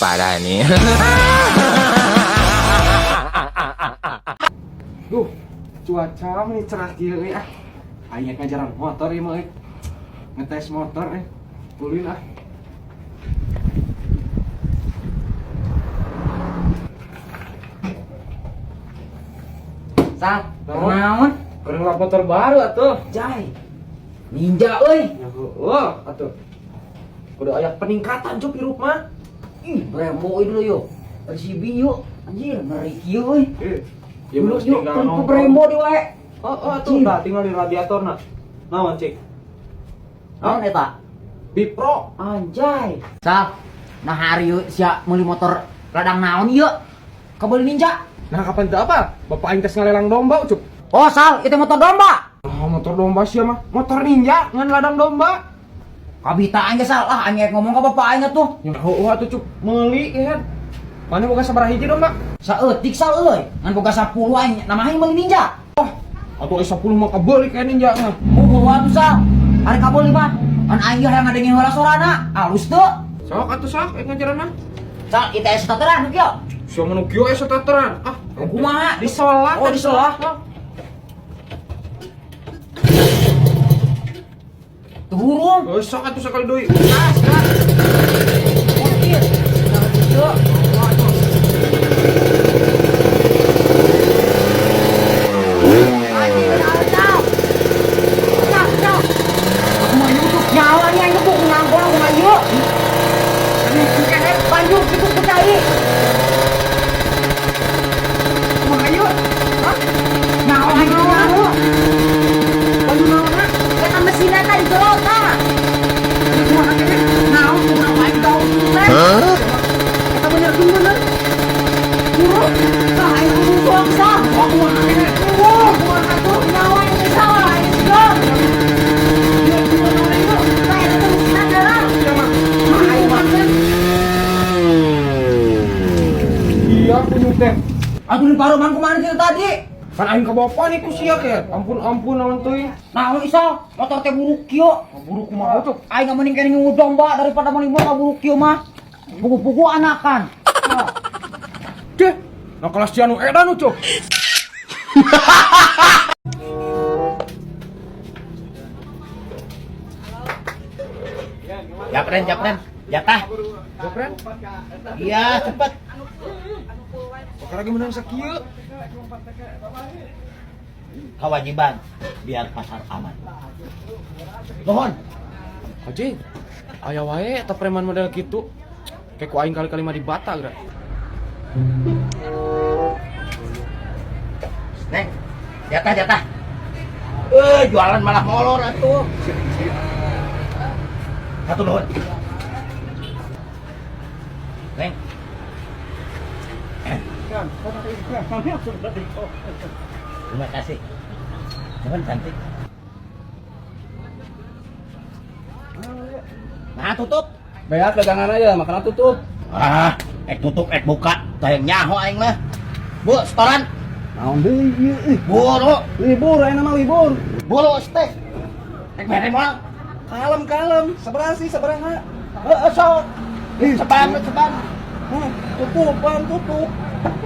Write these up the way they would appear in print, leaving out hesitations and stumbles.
Parah nih. Duh, cuaca mah cerah kieu euy ah. Aing ngajaran motor ieu mah euy. Ngetes motor eh. Ulin ah. Sal, naon? Keur ngelap motor baru atuh. Jai. Ninja euy. Ya heueuh atuh. Kudu aya peningkatan cup hirup mah. Ih, Brembo euy dulu yo. RCB yuk. Anjir, ngeri kieu euy. Eh, ya Dulu mah yuk, tinggal ku nongkrong. Brembo di wae. Oh, oh atuh tah tinggal di radiatorna. Naon cik? Naon eta? Bipro. Anjay. Sal, nah hari yuk sia meuli motor ladang naon ieu? Kabeuli Ninja. Nah kapan teu apa? Bapak aing tes ngalelang domba cup. Oh, Sal, itu motor domba. Oh, motor domba sia mah. Motor Ninja ngan ladang domba. Kabita aing ge Sal, ah aing ngomong ka bapak aing atuh. Ya heueuh atuh cup meuli kan. Mana boga sabaraha hiji domba? Saeutik Sal euy, ngan boga 10 aing, nama aing meuli Ninja. Atuh 10 mah kabeuli kayak Ninja mah. Oh, atuh Sal. Ari kabeuli mah. Kan aing hayang ngadengin heula sorana. Alus teu? Sok atuh sok eh ngajaran mah. Sal, ITS starteran kieu. Sia mah nu kieu aya starteran. Ah, Kumaha? Diselah. Oh, diselah. Tuh hurung. Oh, sok atuh sakali deui. Gas, gas. Oh, ieu. Kieu. Anjir, Sal. Sal, Sal. Aku mah nyusup nyawa nih aing gebuk ngangkol kumaha ieu. Panjung kitu ku cai. Kumaha ieu? Hah? Nyawa aing nyawa. Baju naonna? Eta mesinna teh di jero tah. Kumaha keneh? Naon kumaha aing gaul teh. Eta bener tuh bener. Buruk. Tah aing kudu soang sah. Oh, kumaha keneh? Wah, kumaha tuh nyawa aing teh salah aing siga. Ieu kumaha naonna ieu? Tah eta teh mesinna darah. Sia mah. Mah aing mah teh. Iya kunyuk teh. Aduh di paruman kumaha kieu tadi? Kan aing kabawa panik ku sia ke. Ampun ampun naon teuing. Naon isal, motor teh buruk kieu. Buruk kumaha tuh? Aing mending keneh ngingu domba daripada meuli motor buruk kieu mah. Pugu-pugu anakan. Deh, nah kelas anu edan ucup. Japren, japren, jatah. Japren, Iya, cepet. bakal lagi menang sakieu. Kewajiban biar pasar aman. Nuhun. Haji, aya wae eta preman model kitu. Kayak ku aing kali-kali mah dibata geura. Neng, jatah, jatah. Jualan malah molor atuh. Satu nuhun. Neng. Terima kasih. Nuhun cantik. Nah, tutup. Beak dagangan aja, makanan tutup. Ah, ek tutup, ek buka. Tayang nyaho aing mah. Bu, setoran. Naon deui ieu euy. Buru, Libur aya nama libur. buru teh. Ek mere moal. Kalem kalem, sabaraha sih sabaraha? Heeh, sok. Ih, Ceban, ceban. Hah, tutupan tutup.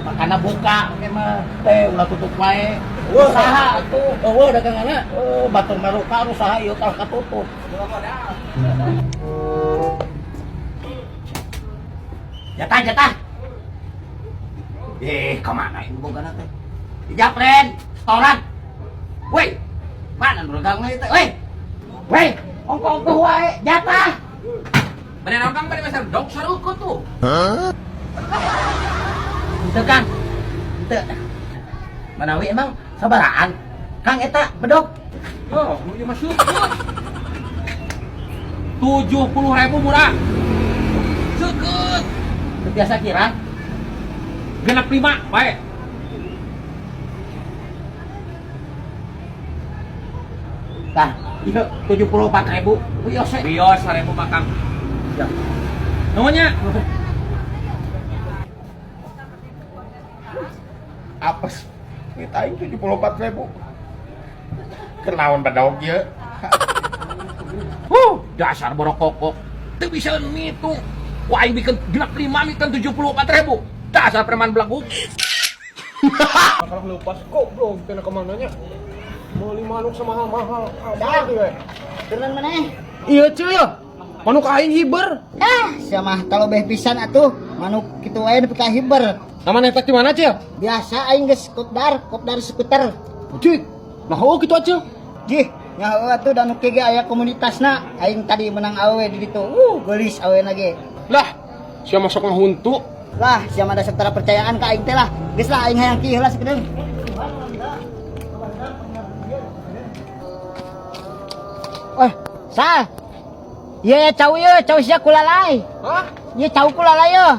Makana buka ke mah teh ulah tutup wae. Wah. Usaha atuh. Oh, daganganna. Oh, batur maruka usaha ieu tah katutup. Jatah, jatah. Eh, kemana ini bogana teh? Japren, setoran. Woi, mana nu dagang teh? Woi. Woi, ongko-ongko wae, jatah. Bener kang bade meser dok sarukeun tuh. Henteu Kang. Henteu. Manawi emang sabaraan? Kang eta bedog. Oh, nu ieu mah seukeut. 70.000 murah. Seukeut. Teu biasa kira. 65 bae. Tah, ieu 74.000. Wios we. Bios 1.000 mah Kang. Ya. Nuhun nya. Apes. Duit aing 74.000. Kenaon bedog ieu? Dasar borokokok. Teu bisa ngitung. Ku aing bikin 65 bikin 74.000. Dasar preman belagu. Kalau lepas goblok teh kemana nya? Meuli manuk sama mahal-mahal. Dah. Apa we? Turunan maneh? Iya cuy ya. Manuk aing hiber. Ah, sia mah talobeh pisan atuh. Manuk kitu wae nepi ka hiber. Nama netek di mana, Cil? Biasa aing geus kopdar, kopdar skuter. Cik. Nah, oh kitu aja. Jih, nyaho atuh da nu kieu ge aya komunitasna. Aing tadi menang awewe di ditu. Geulis awena ge. Lah, sia masuk ngahuntu. Lah, sia mah dasar tara percayaan ka aing teh lah. Geus lah aing hayang kieu lah sakedeung. Eh, sah. Iya ya cau ye, cau sia kulalai. Hah? Iya cau kulalai ye.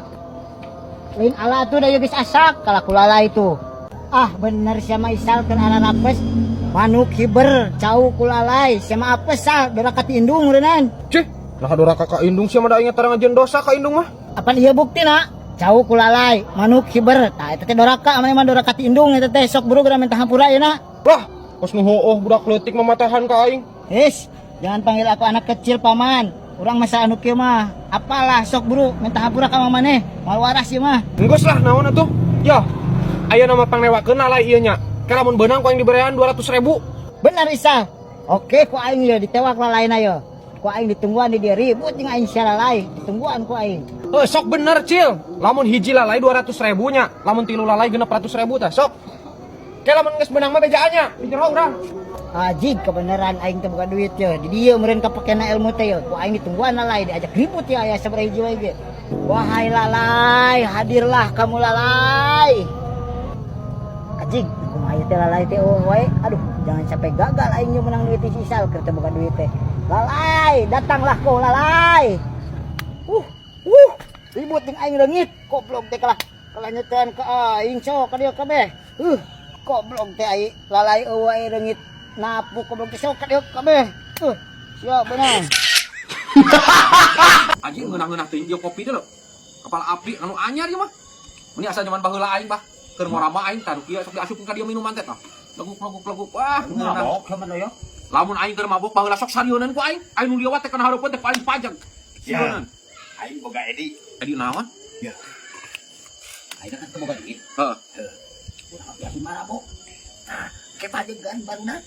Lain ala tuh da ieu geus asak kalah kulalai tuh. Ah, bener sia mah isal keur ararapes. Manuk hiber, cau kulalai, sia mah apes sah, doraka ti indung meureunnan. Cih, nah doraka ka indung sia mah da inget tara ngajeun dosa ka indung mah. Apan ieu bukti na? Cau kulalai, manuk hiber. Tah eta teh doraka, maneh mah doraka ti indung eta teh sok buru geura minta hampura ieu na. Lah, kos nu hooh budak leutik mamatahan ka aing. His, jangan panggil aku anak kecil paman. Urang masa anu kieu mah. Apalah sok buru minta hampura ka maneh. Moal waras ieu mah. Enggeus lah naon atuh? Ya, aya nama pangnewakeun lalai ieu nya. Ke lamun beunang ku aing diberean 200.000. Benar Isa. Oke, ku aing ieu ditewak lalaina ye. Ku aing ditungguan di dieu ribut jeung aing sia lalai, ditungguan ku aing. Eh, sok bener, Cil. Lamun hiji lalai 200.000 nya, lamun tilu lalai 600.000 tah, sok. Ke lamun geus beunang mah bejaannya, pinjero urang. Ajig kebenaran aing teh boga duit ye. Di dieu meureun kapakena ilmu teh ye. Ku aing ditungguan lalai diajak ribut ya aya sabaraha hiji wae ge. Wahai lalai, hadirlah kamu lalai. Ajig, kumaha ieu teh lalai teh eueuh wae. Aduh, jangan sampai gagal aing ye menang duit si Isal keur teu boga duit teh. Lalai, datanglah kau lalai. Uh, ribut jeung aing leungit. Goblok teh kalah kalah nyetean ka aing sok ka dieu kabeh. Goblok teh ai lalai eueuh wae leungit. Napuk goblok teh sok ka dieu kabeh. Siap beunang. Anjing ngeunah-ngeunah teuing ieu kopi teh lho. Kepala api anu anyar ieu mah. Meni asa jaman baheula aing bah. Keur ngorama aing tah kieu sok diasupkeun ka dieu minuman teh tah. Leguk leguk leguk. Wah, ngeunah. Mabok sama doyo. Lamun aing keur mabok baheula sok sarieuneun ku aing. Aing nu liwat teh kana hareupeun teh paling pajak. Ya. Sieun. Aing boga Edi. Edi naon? Ya. Aing kan teu boga duit. Heeh. Urang biasa marabok. Nah, ke pajegan baruna.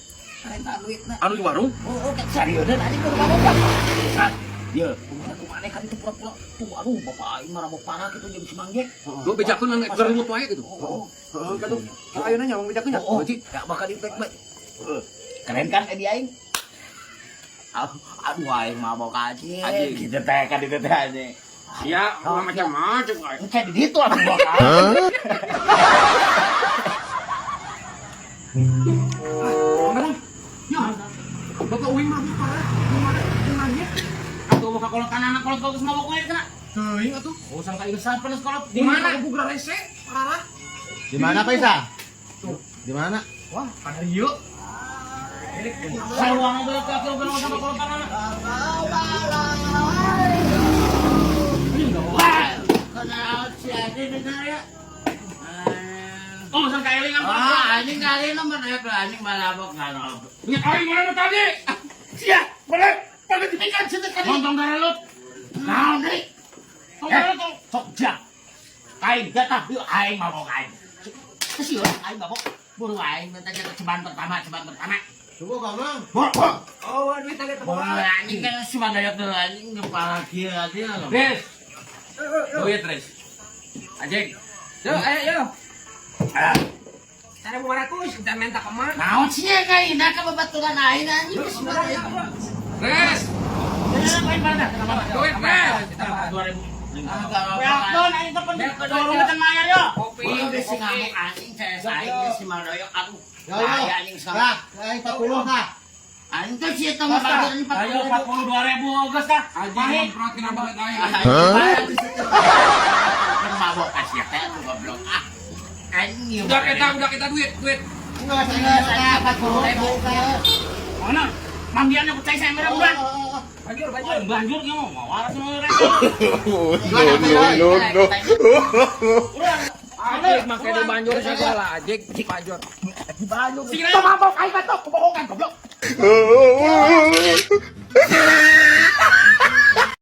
Renta duitna. Anu di warung? Oh, oh, serieuneun anjing keur mabok. Nah, ye, kumaha kumaha kan itu pura-pura. Tuh aduh, bapak aing marabok parah kitu jeung si Mang Jek. Lu bejakeun ngan keur ribut wae gitu. Oh, Heeh, katuh. Ayeuna nya mong bejakeun nya. oh, oh. Ya bakal di baik. Keren kan Edi aing? Aduh aing mabok aja. Anjing. Gitu teh kan itu teh anjing. Sia, macam-macam aing. Engke di ditu atuh bakal. Ya. Bapak uing mabok parah. Nanya. Atuh muka kolot kana anak kolot geus mabok wae kana. Teuing atuh. Oh, sangka ieu sapeun kolot Di mana? Aku geura rese, parah. Di mana Pak Isa? Di mana? Wah, pada ieu. Saruang geus ka kieu geus sama kolot kana. Kenal si Adi bener ya? Oh, sangka eling apa? Ah, anjing kali nomor ya, anjing marabok ngarobok. Ingat aing mana tadi? Sia, boleh pada dipikan situ tadi. Montong garelut. Naon deui? Tong garelut. Sok jak. Aing jatah yuk aing mabok aing. Sieun aing mabok. Buru aing minta jatah ceban pertama, ceban pertama. Coba kamu. Bor, bor. Oh, duit tadi teh. Buru anjing kan si Mandayok dulu anjing kepala kieu anjing. Riz. Duit, Riz. Anjing. Yo, ayo, yo. Ah, 1.500, kita minta ke mana? Naon sih ya kai na ka babaturan aing anjing geus Mandayok. Riz, duit, Riz. 2000. Welcome aing teh pendorong teh mayar yo. Kopi, Buru geus si kopi. ngamuk anjing saya aing geus si Mandayok aduh. Yo yo. Bahaya anjing sama. Lah, aing 40 tah. Anjing teh si eta mah bager anjing Ayo 40.000. 42.000 geus tah. Anjing Pahit. nyemprot kena banget aing. Kan mabok kasih teh lu goblok ah. Anjing Udah kita duit, duit. Enggak, saya 40.000. Mana? Mambiannya percaya saya merah bulan. Banjur, banjur. Oh, banjur ge mah waras mah. No, no, no, no. Anjing make di banjur segala, anjing banjur. Tuh mabok aing mah tuh kebohongan goblok.